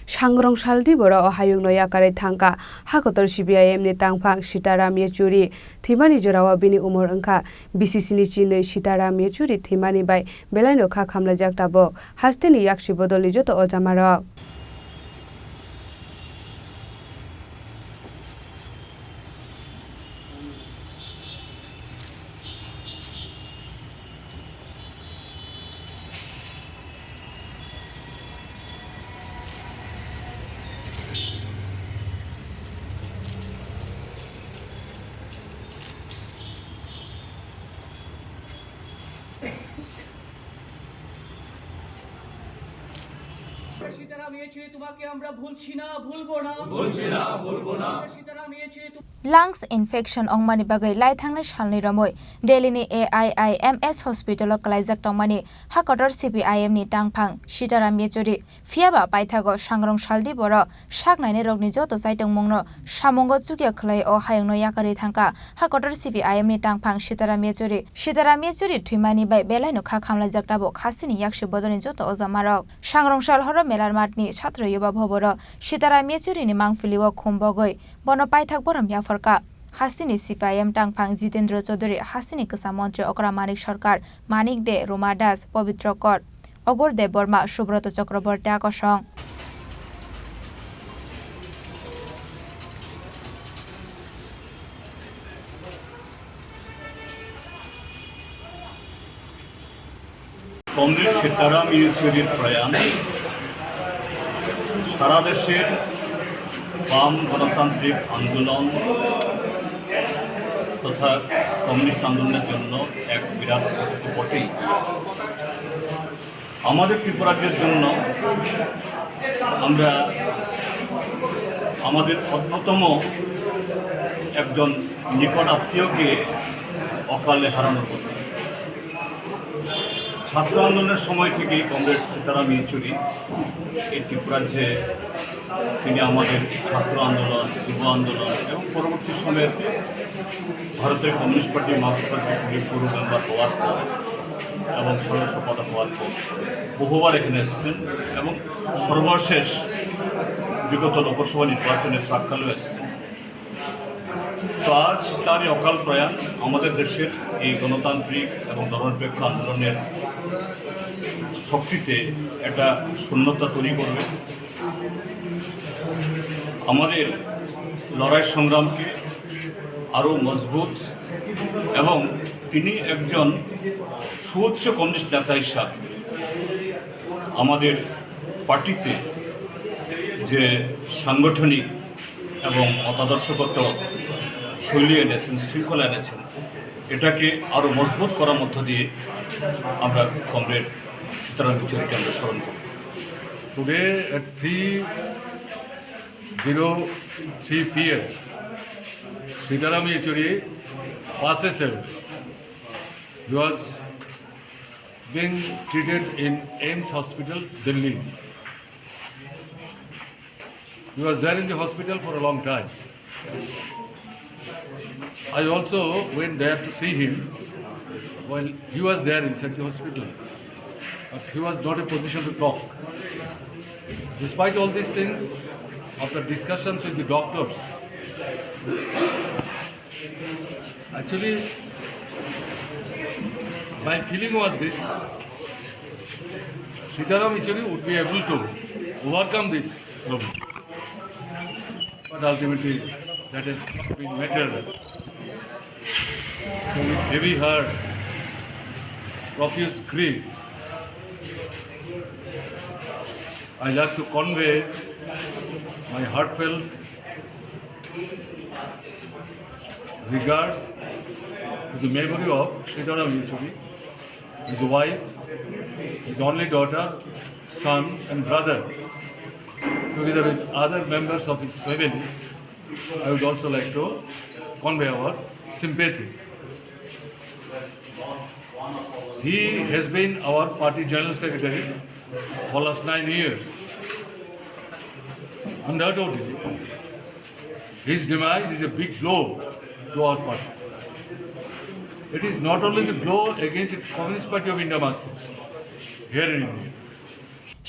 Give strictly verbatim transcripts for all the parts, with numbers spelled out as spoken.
Sangrong saldi borok o hayungno yakarwi thangkha. Hakotor C P I M ni tangphang Sitaram Yechury thwimani jorao bini umor wngkha bisi sni chinwi. Sitaram Yechury thwimani bai belaino kha khamlaijak tabuk hasteni yaksi bodolni joto ojamarok. Sitaram ইয়েচুরি, তোমাকে আমরা ভুলছি না, ভুলবো না। ভুলছি না, ভুলবো না। সীতারাম ইয়েচুরি, তুমি Lungs infection wngmani bagwi laithangnai salni romwi Delhi ni A I I M S hospital o kwlaijak tongmani hakotor C P I M ni tangphang Sitaram Yechury. Phiyaba paithago sangrong saldi borok sak nainairokni joto chaitongmungno samungo chukya khwlai o hayungno yakarwi thangkha. Hakotor C P I M ni tangphang Sitaram Yechury. Sitaram Yechury thwimani bai belaino kha khamlaijak tabuk hasteni yaksi bodolni joto ojamarok. Sangrong sal horo Melar Mathni Chhatro Yuba Bhoboro Sitaram Yechury ni mangpili o khum bogwi bono paithak borom yapharkha. Hasteni C P I M tangphang Jitendra Chaudhary, hasteni kwcham montri Okra Manik Sarkar, Manik De, Ruma Das, Pobitro Kor, Ogor Debbarma, Subroto Chakraborty, Akosong. Comrade Sitaram ইয়েচুরির প্রয়াণ সারা দেশের বাম গণতান্ত্রিক আন্দোলন তথা কমিউনিস্ট আন্দোলনের জন্য এক বিরাট ক্ষতি তো বটেই। আমাদের ত্রিপুরাজ্যের জন্য আমরা আমাদের অন্যতম একজন নিকট আত্মীয়কে অকালে হারানোর কথা। ছাত্র আন্দোলনের সময় থেকেই কমরেড সীতারাম ইয়েচুরি এই ত্রিপুরাজ্যে তিনি আমাদের ছাত্র আন্দোলন, যুব আন্দোলন এবং পরবর্তী সময়ের ভারতের কমিউনিস্ট পার্টি, মার্কসবাদী পার্টির পুরো মেম্বার হওয়ার পর এবং সদস্য পদ হওয়ার পর বহুবার এখানে এসেছেন এবং সর্বশেষ বিগত লোকসভা নির্বাচনের প্রাক্কালেও এসেছেন। তো আজ তার এই অকাল প্রয়াণ আমাদের দেশের এই গণতান্ত্রিক এবং ধর্মনিরপেক্ষ আন্দোলনের শক্তিতে একটা শূন্যতা তৈরি করবে। আমাদের লড়াই সংগ্রামকে আরও মজবুত এবং তিনি একজন সুউচ্চ কমিউনিস্ট নেতা হিসাবে আমাদের পার্টিতে যে সাংগঠনিক এবং মতাদর্শগত শৈলী এনেছেন, শৃঙ্খলা এনেছেন, এটাকে আরও মজবুত করার মধ্য দিয়ে আমরা কমরেড সীতারাম ইয়েচুরিকে আমরা স্মরণ করব। Today at three zero three P M, Sitaram Yechury passes away. He was being treated in AIIMS Hospital, Delhi. He was there in the hospital for a long time. I also went there to see him while he was there inside the hospital. But he was not in position to talk. Despite all these things, after discussions with the doctors, actually, my feeling was this, Sitaram Yechury would be able to overcome this problem. But ultimately, that has not been met. With heavy heart, profuse grief, I like to convey my heartfelt regards to the memory of Sitaram Yechury, his wife, his only daughter, son and brother, together with other members of his family. I would also like to convey our sympathy. He has been our party general secretary for last nine years. Undoubtedly, his demise is a big blow to our party. It is not only the blow against the Communist Party of India Marxist here in India.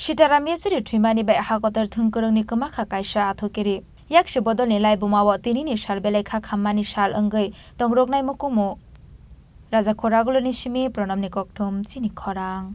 Sitaram Yesuri thwimani bai ha kotor thwngkwrwngni kwmakha kaisa athukiri. Yaksi bodolni laibumao tinini sal belai kha khammani sal wngwi tongroknai mukumu. Raja Khoraguluni simi Pranamni kokthum chini khorang.